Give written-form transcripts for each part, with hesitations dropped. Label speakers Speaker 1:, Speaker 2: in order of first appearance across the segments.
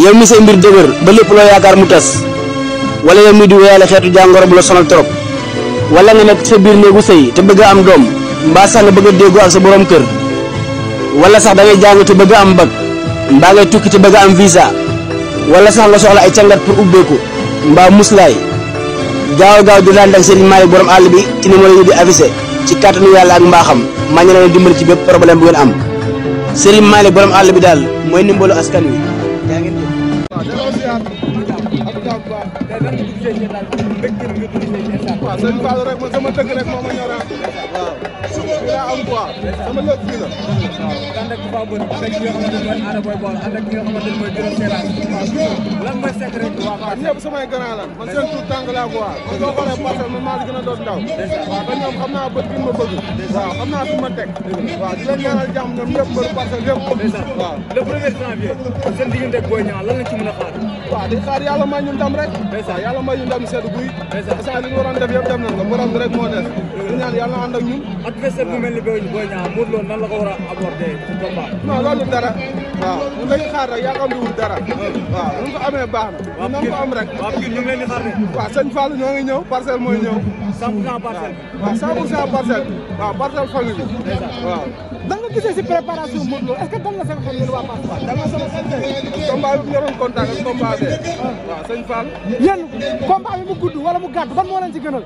Speaker 1: yow mi say mbir dëgër ba lépp loo yaakaar mu tas wala yow mi di wéyale xeetu jàngoro bu la sonal trop wala nga nekk sa biir néegu sëy te bëgg a am doom mbaa sax nga bëgg a déggoo ak sa borom kër wala sax da ngay jàng te bëgg a am bac mbaa ngay tukki te bëgg a am visa wala sax nga soxla ay càngat pour ubbeeku mbaa muslaay gaaw di daan ak Serigne Malick borom àll bi ci numéro yi di affiché ci kàttanu yàlla ak mbaaxam maa ngi leen dimbali ci bépp problème bu ngeen am Serigne Malick borom àll bi daal mooy ndimbalu askan wi yaa ngeen jëf.
Speaker 2: waaw sëñ Fallou rek man sama dëkk rek moo ma ñor waaw fii laa am quoi sama lépp fii la waaw ànd ak Ba Boni ànd ak ki nga xamante ne mooy Ada Boy Baol ànd ak ki nga xamante ne mooy Birame Seras lan mooy secret bi waaw ñëpp samay grand la man seen tout tàng laa quoi man soo xoolee parcelle man maa gën a doon ndaw waaw te ñoom xam naa bët bi ma bëgg waaw xam naa fi ma teg waaw di leen ñaanal jàmm ñoom ñëpp mbëru parcelle yëpp waaw le premier janvier seen diggante ak Boy Niang lan lañ ci mën a xaar waaw di xaar yàlla may ñu ndam rek yàlla may ñu ndam sedd guy li ñu waroon def yëpp dem nañ ko borom bi rek moo des di ñaan yàlla ànd ak ñun
Speaker 3: adversaire bu mel ni Boy Niang Modou Lo nan la ko war a aborder ci combat
Speaker 2: non loolu dara waaw ñun dañuy xaar rek yàqamdiwul dara waaw nu ko amee baax na nan ko am rek
Speaker 3: waaw ñu ngi leen di xaar de
Speaker 2: waaw sëñ Fall ñoo ngi ñëw parcelle mooy ñëw
Speaker 3: 100% parcelle
Speaker 2: waaw 100% parcelle waaw parcelle famille bi waaw
Speaker 4: da nga gisee si préparation Modou Lo est-ce que dal na sama xel yéen waa Fass
Speaker 2: waaw dal na sama xel de combat bi ñu doon contact ak combat bee waaw sëñ Fall
Speaker 4: yéen combat bi mu gudd wala mu gàtt ban moo leen ci gënal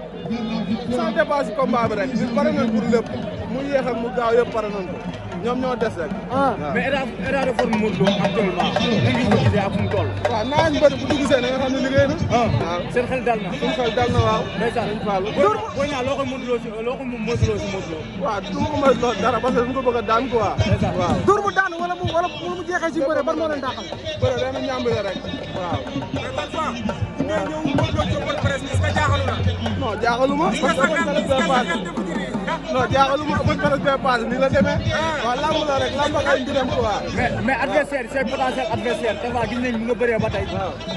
Speaker 2: sans dépasse combat bi rek ñu pare nañ pour lépp mu yéex ak mu gaaw yëpp pare nañ ko ñoom ñoo des rek
Speaker 3: mais état de forme Modou Lo actuellement ni ngi ko gisee ak fu mu toll
Speaker 2: waaw naa ñu bëri bu dugg see na nga xam ne liggéey na waaw
Speaker 3: seen xel dal na
Speaker 2: suñu xel dal na waaw
Speaker 3: ndeysaan
Speaker 2: sëñ Fall
Speaker 3: Boy Niang loo ko Modou Lo si Modou Lo
Speaker 2: waaw du ma ko may lool dara parce que duñ ko bëgg a daan quoi waaw
Speaker 4: dóor mu daan wala mu jeexee si bëre ban moo leen daaxal
Speaker 2: bëre dana ñàmbale rek waaw
Speaker 5: mais parfois ngay ñëw Modou Lo ci open press est-ce que jaaxalu na
Speaker 2: non jaaxaluma parce que open press bee paase non jaaxaluma open press bee paase nii la demee waaw lamb la rek lamb ak ay mbiram quoi
Speaker 3: mais adversaire c'est potentiel adversaire dafa gis nañ nga bëree ba tey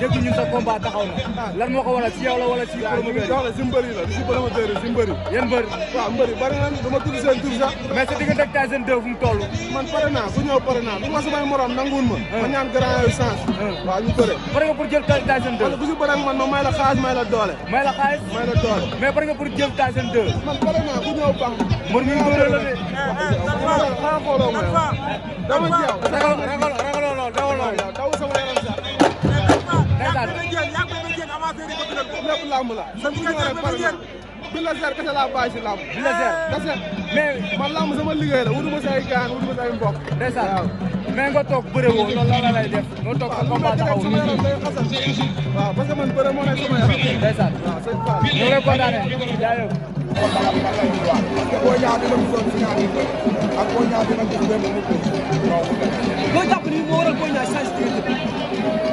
Speaker 3: dégg ñun sa combat taxaw na lan moo ko waral ci yow la wala ci promoteur
Speaker 2: dox la si mbëri la si promoteur yi si mbëri
Speaker 3: yéen mbëri
Speaker 2: waaw mbëri bari nañ dama tudd seen tur sax
Speaker 3: mais sa diggante ak Tyson 2 fu mu toll
Speaker 2: man pare naa ku ñëw pare naa bu ma samay morom nanguwul ma ñaan grand yooyu chance waaw ñu bëre
Speaker 3: pare nga pour jël Tyson 2
Speaker 2: bu si bëre ak man ma may la xaalis may la doole
Speaker 3: may la xaalis
Speaker 2: may la doole
Speaker 3: mais pare nga pour jël Tyson 2
Speaker 2: man pare naa ku ñëw baax
Speaker 3: mbër mi bëre la de
Speaker 2: xanaa xooloo ma yow dama ci yow
Speaker 3: ragaloo lool
Speaker 2: daw sama yaram sax lépp lamb la sa bu ñëw rek pare naa bi la zer kese laa bàyyi si lamb
Speaker 3: bi la zer
Speaker 2: kese
Speaker 3: mais
Speaker 2: man lamb sama liggéey la wutuma say gaan wutuma say mbokk
Speaker 3: ndeysaan mais nga toog bëre woo loolu la lay def nga toog sa combat taxaw
Speaker 2: sama yaram day xasal waaw parce que man bëre moo nekk sama yaram
Speaker 3: ndeysaan
Speaker 2: waaw sëñ Fall
Speaker 3: ñu ngi lay kontaane jaayëf
Speaker 2: Boy Niang dina gisoon final yi ak Boy Niang dina gis démb mu ko
Speaker 4: loo jàpp ni moo waral Boy Niang changé diggante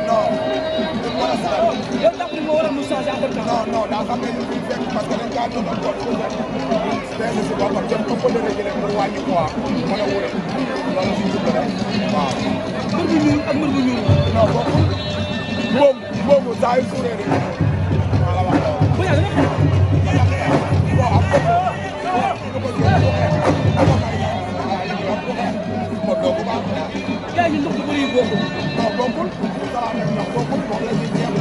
Speaker 2: non
Speaker 4: loo jàpp ni moo waral mu changé en même temps
Speaker 2: non daa xam ne ñu ngi fekk parce que dañ kaa doon ak doon benn si boppam jëm ko ko dérégler rek pour wàññi poids mën a wure loolu si jublu rek waaw
Speaker 4: mbër bu ñuul ak mbër bu ñuul
Speaker 2: non bokkul boobu saa yu suuree rek wala wax
Speaker 4: Boy Niang dana yaa ngi ndox bu bëri yu bokkul
Speaker 2: non bokkul salaam ak ndox bokkul moom la ñuy jeex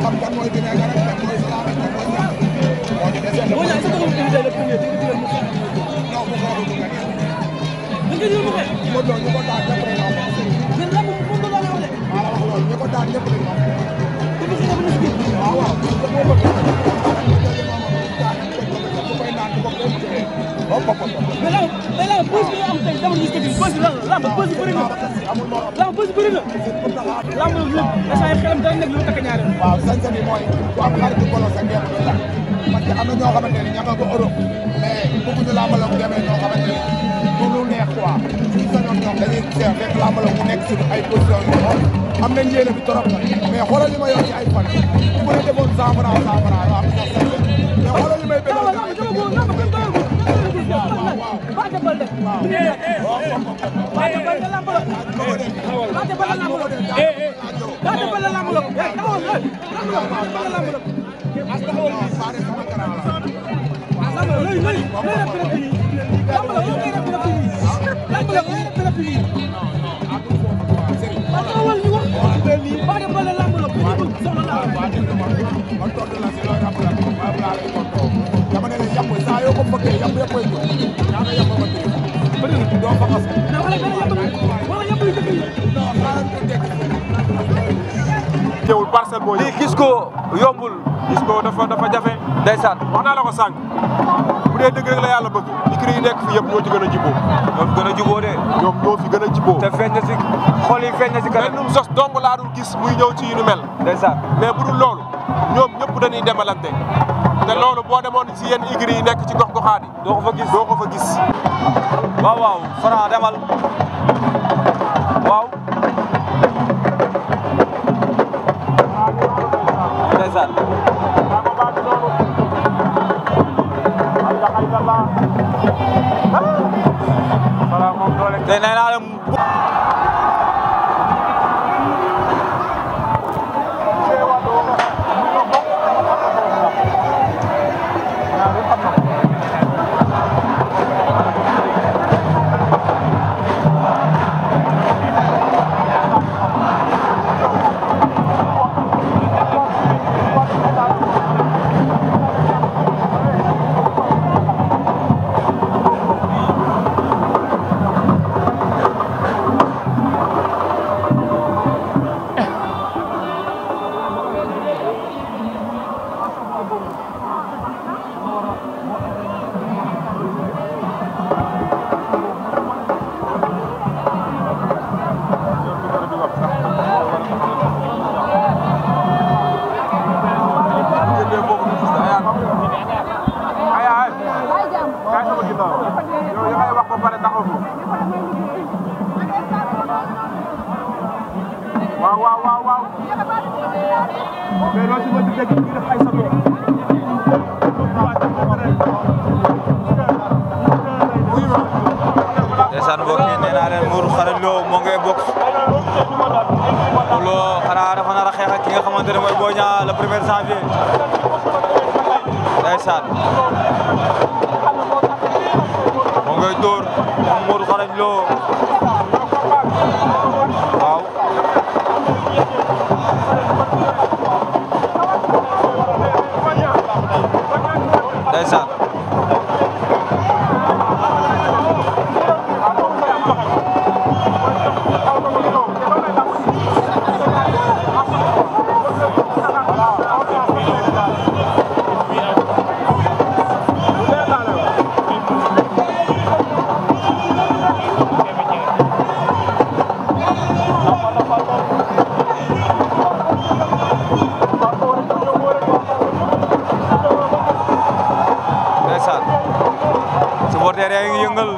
Speaker 2: xam kan mooy vinaigre ak kan mooy salaam ak kan mooy ndox moo ci desee
Speaker 4: Boy Niang sa doon invité le premier di digal mu xeex
Speaker 2: non bu xeexu du nga
Speaker 4: da nga jël mu xeex
Speaker 2: mo do ñu ko daan ñëpp rek ñoo
Speaker 4: mais lamb moom la wax de
Speaker 2: wala wax loolu ñu ko daan ñëpp rek ñoo
Speaker 4: te bu xeex bu ci
Speaker 2: waaw waaw ko mo bëgg ko koy naan ko ko jëlee
Speaker 4: mais lamb pause bi am tey dama gis ko pause bi lan la lamb pause bi bëri na lamb pause bi bëri na lamb lu essay xelam dana nekk lu takk ñaare
Speaker 2: waaw sañ-sañ bi mooy ku am xarit bolo sa ngeen do tax parce que am na ñoo xamante ne ña nga ko Europe mais bëgguñu lamb la mu demee ñoo xamante ne lu neex quoi suñu sañoon ñoom dañuy seet rek lamb la mu nekk ci ay position yu xool am nañ yéene bi trop nag mais xoolal li ma yor ci ay fan bu ne defoon 100 francs waaw am na sax mais xoolal li may bëgg
Speaker 4: Pathé Baldé Pathé Baldé lamb la Pathé Baldé lamb la Pathé Baldé lamb la taxawal Pathé Baldé lamb la lamb la
Speaker 2: teewul parcelle moo
Speaker 6: lii gis ko yombul.
Speaker 2: gis ko dafa jafe.
Speaker 6: ndeysaan
Speaker 2: wax naa la ko sànq bu dee dëgg rek la yàlla bëgg écurie yi nekk fi yëpp ñoo ci gën a jiboo.
Speaker 6: ñoo fi gën a juboo de.
Speaker 2: ñoom ñoo fi gën a jiboo.
Speaker 6: te feeñ na si xol yi feeñ na si kanam.
Speaker 2: benn sos dong laa dul gis muy ñëw ci yu ni mel.
Speaker 6: ndeysaan
Speaker 2: mais bu dul loolu ñoom ñëpp dañuy demalante te loolu boo demoon si yenn écurie yi nekk ci gox-goxaat yi.
Speaker 6: doo ko fa gis
Speaker 2: doo ko fa gis.
Speaker 6: waaw waaw Franc demal waaw. ndeysaan te nee naa la
Speaker 2: waaw mais loolu si ma di dégg ñu def ay sato
Speaker 6: ndeysaan mbokk yi nee naa leen Modou Xarañ Lo moo ngay bokk Lo xanaa dafa nar a xeex ak ki nga xamante ne mooy Boy Niang le 1er janvier ndeysaan moo ngay dóor moom Modou Xarañ Lo waaw ndeysaan supporter yaa ngi yëngal